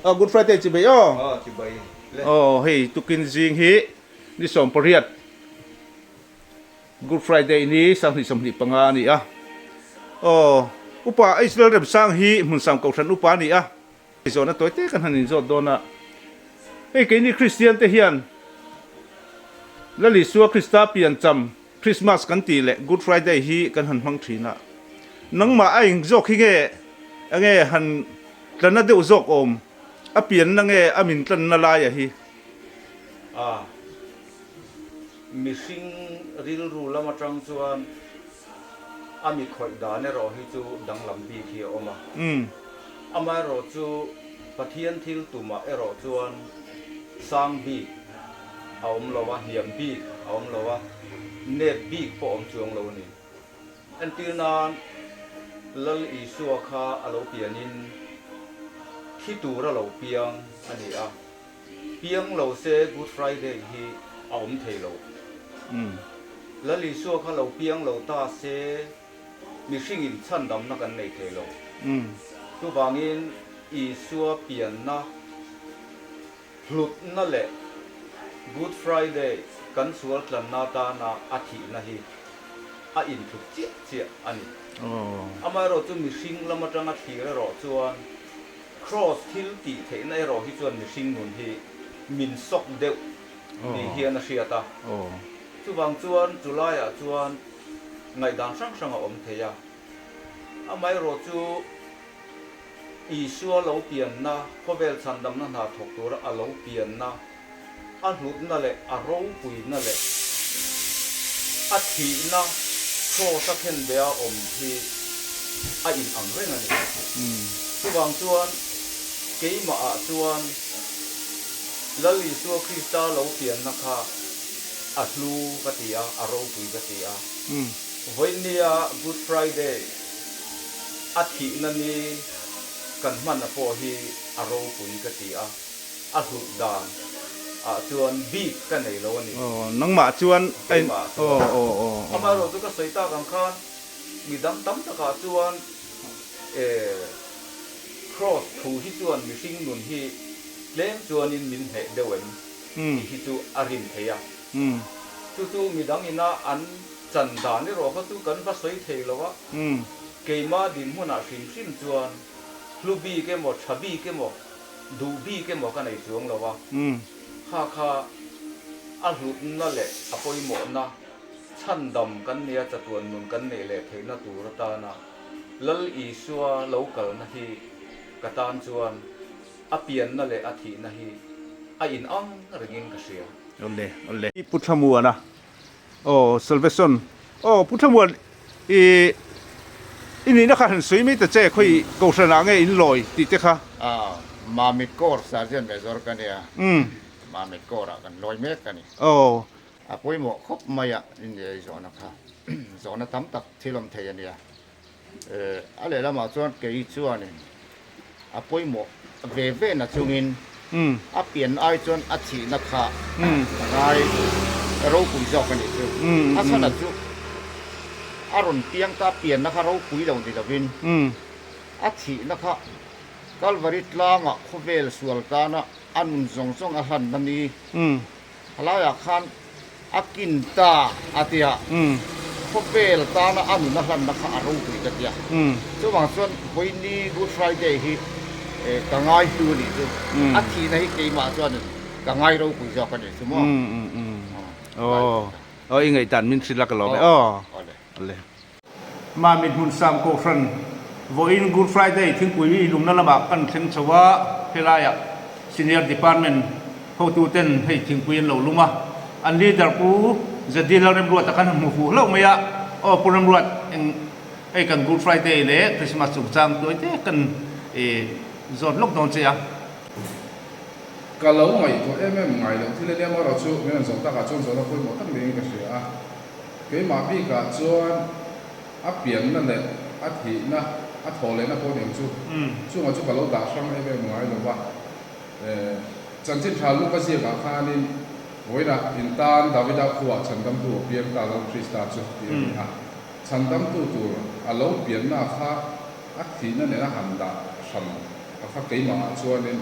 Aw Good Friday chibai aw. Aw chibai le. Aw hei tukin zing hi ni 18 Good Friday ni 2025 a ni a. Aw upa Israel Remsang hi hmunsam kohhran upa a ni a. Zawhna tawi te kan han inzawt dawn a. Hei keini Kristian te hian Lal Isua Krista piancham Christmas kan tih leh Good Friday hi kan han hmang thin a, nangmah a eng zawk hi nge enge han tlanna deuh zawk awm, a pianna nge a min tlanna laia hi? A, mihring rilru lam atang chuan a mi khawih dan erawh hi chu danglam bik hi a awm a. Amaherawh chu Pathian thil tumah erawh chuan sang bik a awm lo a, hniam bik a awm lo a, nep bik pawh awm chuang lo a ni. Entir nan Lal Isua kha a lo pianin thi tur a lo piang a ni a, piang lo se Good Friday hi a awm thei lo. Lal Isua kha lo piang lo ta se mihringin chhandamna kan nei thei lo. Chuvangin Isua pianna Hlutna leh Good Friday kan sual tlanna atana a thihna hi a intluk chiah chiah a ni. Amaherawh chu mihring lam atanga thlir erawh chuan Kraws thil tih theihna erawh hi chuan mihring nun hi min sawk deuh ni hian a hriat a. Chuvang chuan chulaiah chuan ngaihdan hrang hrang a awm thei a. Amaherawh chu Isua lo pianna, khawvel chhandamna hna thawk tura a lo pianna, a hlutna leh a ropuina leh a thihna Kraws-a khenbeh a awm hi a in ang reng a ni. Chuvang chuan keimahah chuan Lal Isua Krista lo pianna kha a hlu ka ti a, a ropui ka ti a. Vawinia Good Friday A thihna ni kan hmanna pawh hi a ropui ka ti a, a hlut dan ah chuan bik ka nei lo a ni. Aw, nangmah chuan a in. Keimah chuan. Aw, aw, aw, aw. Amaherawh chu ka sawi tak ang khan midang tam takah chuan e Kraws thu hi chuan mihring nun hi tlem chuanin min hneh deuh em tih hi chu a rin thei a. Chu chu midang ina an Chan dan erawh kha chu kan va sawi thei lo a, keimah dinhmunah hrim hrim chuan hlu bik emaw, tha bik emaw, duh bik emaw ka nei chuang lo a, kha kha a hlutna leh a pawimawhna chhandam kan nia chatuan nun kan neih leh theihna tur atana Lal Isua lo kalna hi ka tan chuan a pianna leh a thihna hi a inang rengin ka hria. Awle, awle. Pu Thlamuana Aw Salvation aw Pu Thlamuan i i nihna kha han sawi mai ta che khawi kohhran ah nge in lawi tih te kha. Aw Mamit Corps Sergeant Major ka nia Mamit Corps ah kan lawi mek a ni. Aw. A pawimawh khawp mai a in ei zawhna kha zawhna tam tak thil awm thei a nia. A lehlamah chuan kei chuanin a pawimawh ve ve na chungin a pian ai chuan a thihna kha ka ngai ropui zawk a nih chu. A chhan chu a rawn piang ta pianna kha ropui lo ni lovin a thihna kha Kalvari tlangah khawvel sual tana a nun zawng zawng a hlanna ni. Halaiah khan a kin ta a ti a, khawvel tana a nun a hlanna kha a ropui ka ti a. Chuvang chuan vawiini Good Friday hi ka ngai hlu a nih chu. A thihna hi keimah chuanin ka ngai ropui zawk a nih chu maw? Aw, aw i ngaihdan min hrilh a ka lawm e aw. Awle. Mami Hmunsam Kohhran vawiin Good Friday thingpui lumna lamah kan thleng chho a, helaiah Senior Department hotuten hei thingpui an lo lum a, an leader Pu Zadi Lalremruata khan han hmu fuh hlauh mai a, aw Pu Remruat eng hei kan Good Friday leh Christmas chungchang tuai te kan zawt lawk dawn che a. Ka lo ngaihtuah em em ngai loh thil ania maw erawh chu min rawn zawh takah chuan zawhna pawimawh tak niin ka hria a. Keimah bikah chuan a pianna leh a thihna, a thawhlehna pawh nen chu chungah chu ka lo dah hrang em em ngai lo va. Chanchin tha Luka ziakah khanin vawiinah in tan Davida khuaah chhandamtu a piang ta Lal Krista chu tih a ni a. Chhandamtu tur a lo pianna kha a thihna nena han dah hran kha keimahah chuanin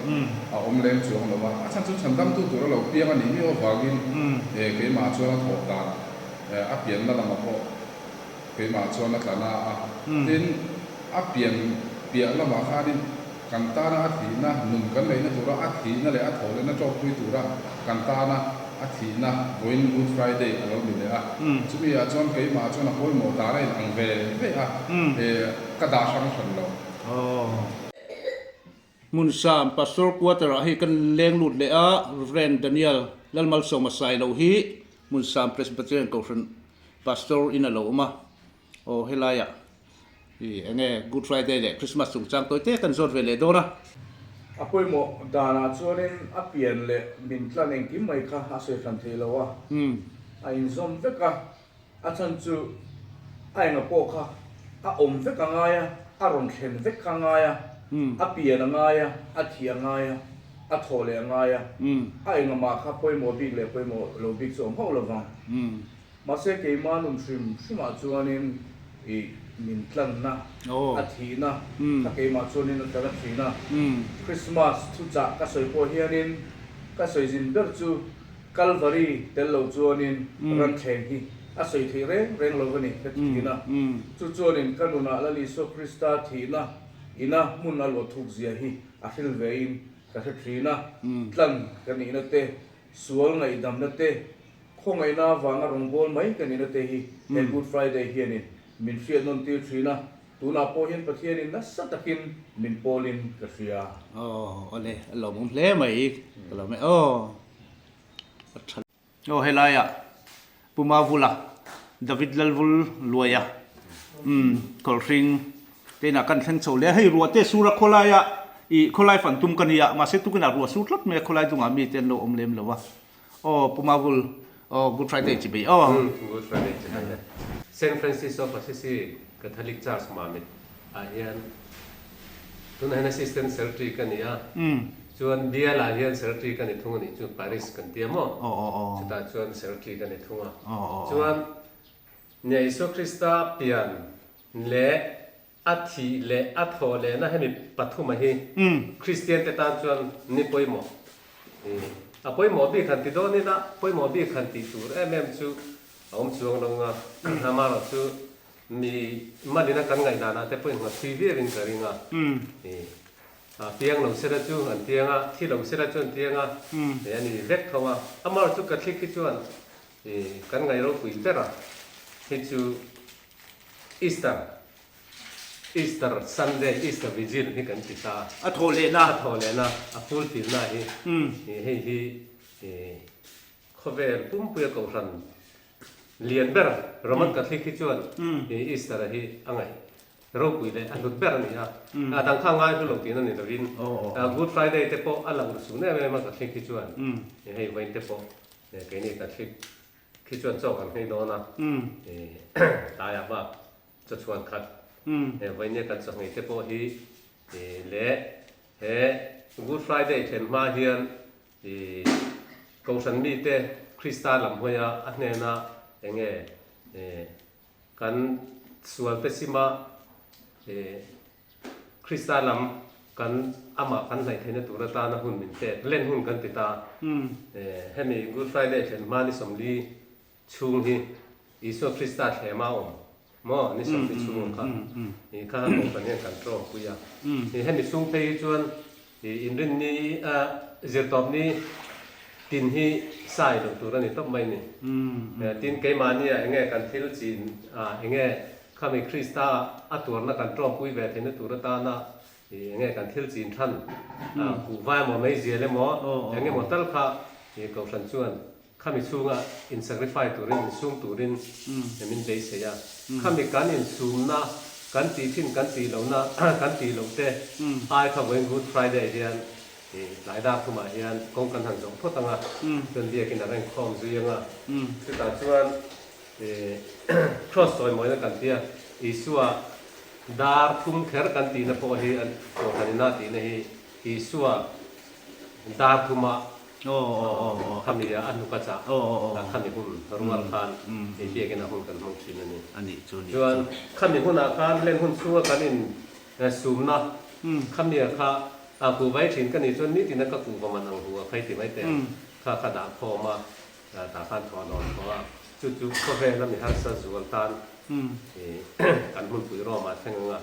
a awm leng chuang lo a, a chhan chu chhandamtu tur a lo piang a nih miau avangin keimahah chuan a thawh dan a pianna lamah pawh keimahah chuan a tla na a. Tin, a pian piah lamah khanin kan tana a thihna, nun kan neihna tura a thihna leh a thawh lehna ṭawkpui tura kan tana a thihna vawiin Good Friday a lo ni leh a. Chumi ah chuan keimahah chuan a pawimawh dan a inang ve ve a, ka dah hrang hran lo. Hmunsam Pastor Quarter ah hei kan leng lut leh a, Rev. Daniel Lalmalsawma Sailo hi Hmunsam Presbyterian Kohhran Pastor in a lo awm a, aw helai ah i enge Good Friday leh Christmas chungchang tawi te kan zawt ve leh dawn a. A pawimawh danah chuanin a pian leh min tlan engkim mai kha a sawi hran thei lo a, a inzawm vek a. A chhan chu a enga pawh kha a awm vek a ngai a, a rawn thlen vek kha a ngai a, a pian a ngai a, a thih a ngai a, a thawh leh a ngai a, a enga mah kha pawimawh bik leh pawimawh lo bik chu a awm hauh lo vang. Mahse keimah nun hrim hrimah chuanin i min tlanna, a thihna kha keimah chuanin a tlan a thin a. Christmas thuchah ka sawi pawh hianin ka sawi zin ber chu Kalvari tel lo chuanin ranthleng hi a sawi theih reng reng lo a ni ka ti thin a. Chu chuanin ka nunah Lal Isua Krista thihna ina hmun a luah thuk zia hi a hril vein ka hre thin a. Tlan ka nihna te, sual ngaihdamna te, khawngaihna avanga rawngbâwl mai ka nihna te hi he Good Friday hianin min hriat nawn tir thin a. Tunah pawh hian Pathianin nasa takin min pawlin ka hria. Aw awle a lawmawm hle mai ka lawm e aw a tha. Aw helaiah Pu Mavula David Lalvul Luaia umm Kawlhring te inah kan thleng chho leh a hei ruah te sur a khawlaia ih khawlai fan tum ka nia mahse tukinah ruah sur tlat mai a khawlai dungah mi te an lo awm lem lo a aw Pu Mavul Aw Good Friday chi bei aw. Good Friday chi bei e. Saint Francis of Assisi Catholic Church Mamit ah hian tunah hian Assistant Secretary ka ni a, chuan Bial ah hian Secretary ka ni thung a nih chu Parish kan tia maw? Chutah chuan Secretary ka ni thung a. Chuan Nia Isua Krista pian leh a thih leh a thawh lehna hemi pathuma hi Kristian te tan chuan ni pawimawh a pawimawh bik han ti dawn ila pawimawh bik han tih tur em em chu a awm chuang lo nga amaherawh chu mi malina kan ngaihdanah te pawhin nghat thui viauin ka ring a a piang lo sela chu an piang a thi lo sela chu an piang a a ni vek tho a amaherawh chu Catholic hi chuan kan ngaih ropui ber a hi chu Easter, Easter Sunday, Easter Vigil hi kan ti ta. A thawh lehna. A thawh lehna, a fulfillna hi hei hi khawvel pumpuia kohhran lian ber Roman Catholic hi chuan Easter hi a ngaih ropui leh a hlut ber a ni a. A dang kha ngai hlu lo tihna ni lovin Good Friday te pawh a lang rusun em em a Catholic hi chuan hei vawiin te pawh keini Catholic Khi chuan chaw kan nghei dawn a, tlaiah bak chaw chhuan khat vawinia kan chaw nghei te pawh hi leh he Good Friday thlen hma hian Kohhran mite Krista lam hawia a hnena enge kan sualte sima Krista lam kan amah kan hnaih theihna tur atana hun min pek, Lent hun kan ti ta. Hemi Good Friday thlen hma ni 40 chhung hi Isua Krista thlema a awm maw ni 40 chhung ang kha i kha kohhran hian kan tlawmpui a. Hemi chhung phei hi chuan inrinni zirtawp ni tin hi sai loh tur a ni tawp mai ni. Tin keimahnia enge kan thil chin enge Khami Krista a tuarna kan ṭawmpui ve theihna tur atana ih enge kan thil chin than kuhva emaw meizial emaw eng emaw tal kha ih Kohhran chuan khami chhunga in sacrifice turin insum turin min beisei a. Khami kan insumna kan tih thin kan tih lohna kan tih loh te ai kha vawiin Good Friday hian ih tlai dar thumah hian kawng kan han zawh phawt ang a, chuan biakin a rengkhawm zui ang a, chutah chuan Cross sawimawina kan tia, Isua dar thum kher kan tihna pawh hi an Kohhranina tihna hi Isua dar thuma khami a hnuk a chah khami hun rual khan hei biakin a hun kan hmang thin a ni. Chuan khami hunah khan len hun chhunga kan in sumna khamia kha. A kuhva ei thin ka nih chuan nitin a ka kuhva man ang hu a khai ti mai teh ang. Kha ka dah khawm a, tah khan thawh a nawn tawh a. Chu chu khawvel a mi harsa zual tan kan hmunpui Rome-ah thleng anga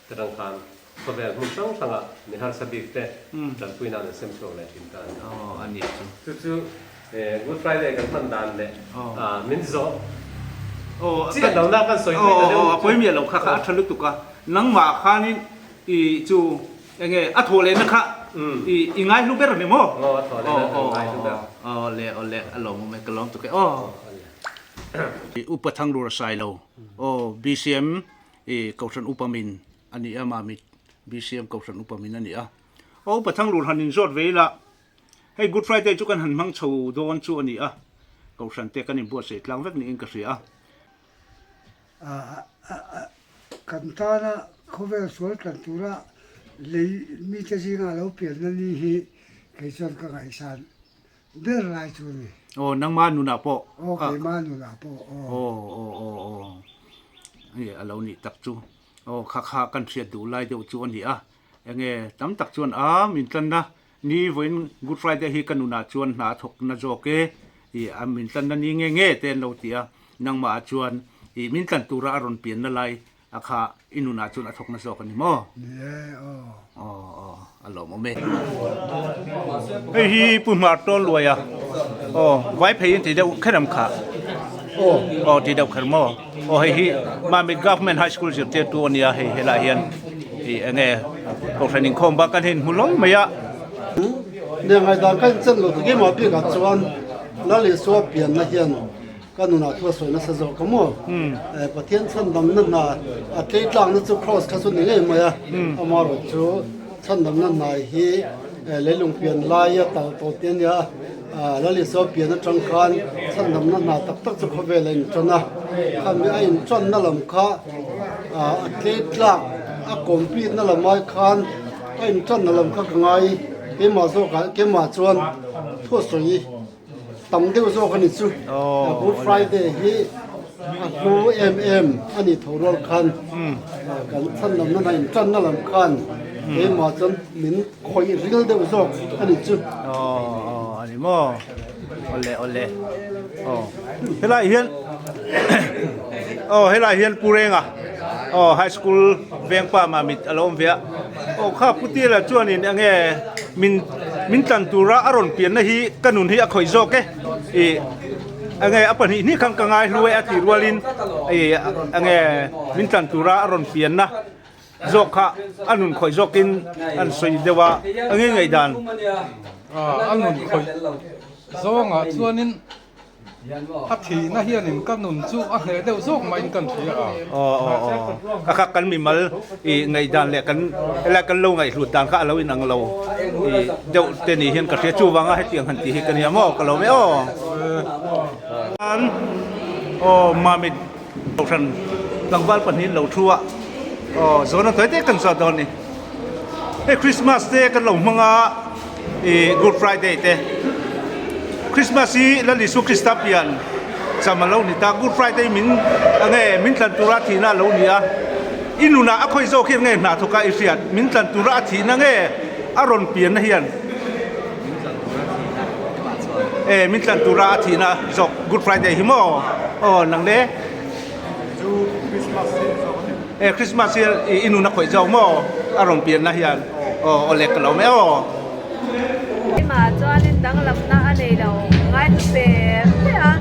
Chutang khan khawvel hmun hrang hrangah mi harsa bik te tanpui nan an sem chhuak leh thin ta a ni. Aw a ni chu. Chu chu Good Friday kan hman dan leh min zawh chiah lo na kan sawi thui ta deuh a pawi miah lo kha kha a tha lutuk a, nangmah khanin i chu enge a thawh lehna kha i i ngai hlu ber a ni maw? Aw a thawh lehna kan ngai hlu ber. Aw le aw le a lawmawm e ka lawm tuk e aw. Upa Thanglur a sai lo aw BCM I Kohhran Upa min a ni a, Mamit BCM Kohhran Upa min a ni a. Aw Upa Thanglur han inzawt ve ila, hei Good Friday chu kan han hmang chho dawn chu a ni a, Kohhran te kan inbuatsaih tlang vek niin ka hria a. Kan tana khawvel sual tlan tura lei mite zinga lo pianna ni hi kei chuan ka ngaihsan ber lai chu a ni. Aw, nangma nunah pawh. Aw, keima nunah pawh, aw. Aw, aw, aw, aw. Hei a lo nih tak chu. Aw, kha kha kan hriat duh lai deuh chu a ni a. Enge tam tak chuan a min tlanna ni vawiin Good Friday hi ka nunah chuan hna a thawk na zawk e, i a min tlanna ni nge nge te an lo ti a. Nangmah chuan i min tlan tura a rawn pianna lai A kha i nunah chuan a thawk na zawk a ni maw? Ni e, aw. Aw, aw, a lawmawm e. Hei hi Pu Hmar Tawn Luai a, aw, vai phei in ti deuh kher ang kha. Aw. Aw, ti deuh kher maw? Aw, hei hi Mamit Government High School zirtirtu a nia, hei helai hian i eng nge Kohhran inkhawm bak kan hei hmu lawi mai a. Nia ngaihdan ka inchen lo tak em a bikah chuan Lal Isua pianna hian Ka nunah thu a sawi nasa zawk a maw? Pathian chhandamna hna a tlei tlakna chu Kraws kha chu ni ngei mai a, amaherawh chu chhandamna hna hi leilung pian laia tal tawh te a nia, Lal Isua pian atang khan chhandamna hna tak tak chu khawvel a intan a, khami a intanna lam kha a tlei tlak a complete na lam ai khan a intanna lam kha ka ngai keimah zawkah keimah chuan thu a sawi. Tam deuh zawk a ni chu. Good Friday hi a hlu em em a ni tho rual khan kan chhan lam nana in tanna lam khan keimah chuan min khawih ril deuh zawk a ni chu. Aw a ni maw? Awle awle aw helai hian aw helai hian Pu Renga aw high school vengpa Mamit a lo awm ve a aw kha Pu Tila chuanin enge min min tlan tura a rawn pianna hi ka nun hi a khawih zawk e ih enge a pahnih hnih khan ka ngai hlu e a tih rualin ih enge min tlan tura a rawn pianna zawk kha a nun khawih zawkin an sawi deuh a enge ngaihdan a nun khawih zawngah chuanin A thihna hianin ka nun chu a hneh deuh zawk mahin kan hria a. Aw aw aw. Ka kha kan mimal i ngaihdan leh kan helai kan lo ngaihhlut dan kha a lo inang lo i deuh te ni hian ka hria. Chuvanga hetiang han tih hi ka nia maw ka lo mai aw. Aw Mamit Kohhran tlangval pahnihin lo thu a aw zawn a tawi te kan zawt dawn a ni. Hei Christmas te kan lo hmang a ih Good Friday te Christmas hi Lal Isu Krista pian cham a lo ni ta Good Friday min enge min tlan tura thihna a lo ni a i nunah a khawi zawk hian nge hna thawk a i hriat min tlan tura a thihna nge a rawn pianna hian e min tlan tura a thihna zawk Good Friday hi maw aw nang le E Christmas hi i nun a khawih zawk maw a rawn pianna hian aw aw lek ka lo mai aw. Keimah chuanin danglamna a nei lo ngaithla fe fe a,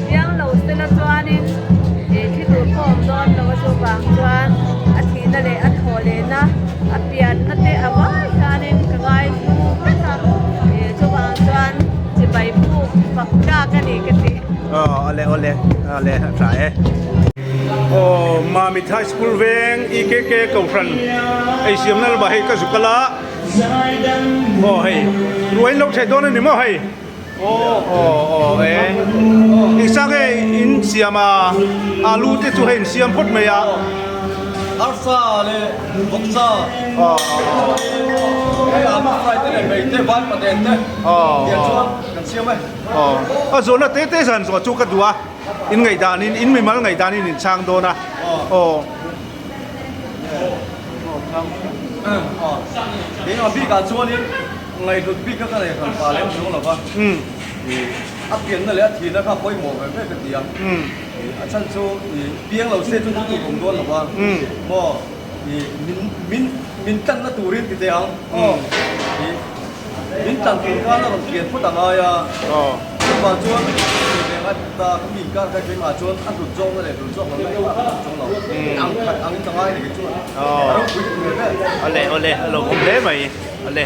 piang lo sela chuanin thi tur pawh awm dawn lo a chuvang chuan a thihna leh a thawh lehna a pianna te a vai hianin ka ngaihlu vek a, chuvang chuan chibai puk fak tlak a ni ka ti. Aw awle awle awle a tha e. Aw Mamit High School veng EKK Kohhran ei siamna lamah hei ka zuk a la aw hei ruai in lo theh dawn a ni maw hei aw aw e engsa nge in siam a alu te chu hei in siam phawt mai a arsa leh vawksa aw hei alu fry te leh mei te van paten te tiang chuan kan siam e aw a zawhna te te zan zawh chu ka duh a. In ngaihdanin, in mimal ngaihdanin in chhang dawn a, aw. Keimah bikah chuanin ngaihhlut bik kha ka nei hran pa lem chuang lo va, a pianna leh a thihna kha pawimawh ve ve ka ti a, a chhan chu piang lo se chu thu tur awm dawn lo va, maw min min min tlanna turin ti teh ang aw, min tlan tur khan a rawn pian phawt a ngai a, chuvang chuan ve ngai ta ka mi inkar kha keimah chuan a hlut zawkna leh hlut zawk lohna engmah ka hmu chuang lo, ang khat angin ka ngai a ni kei chuan a ropui ka ti ve ve. Awle awle a lo awm hle mai awle.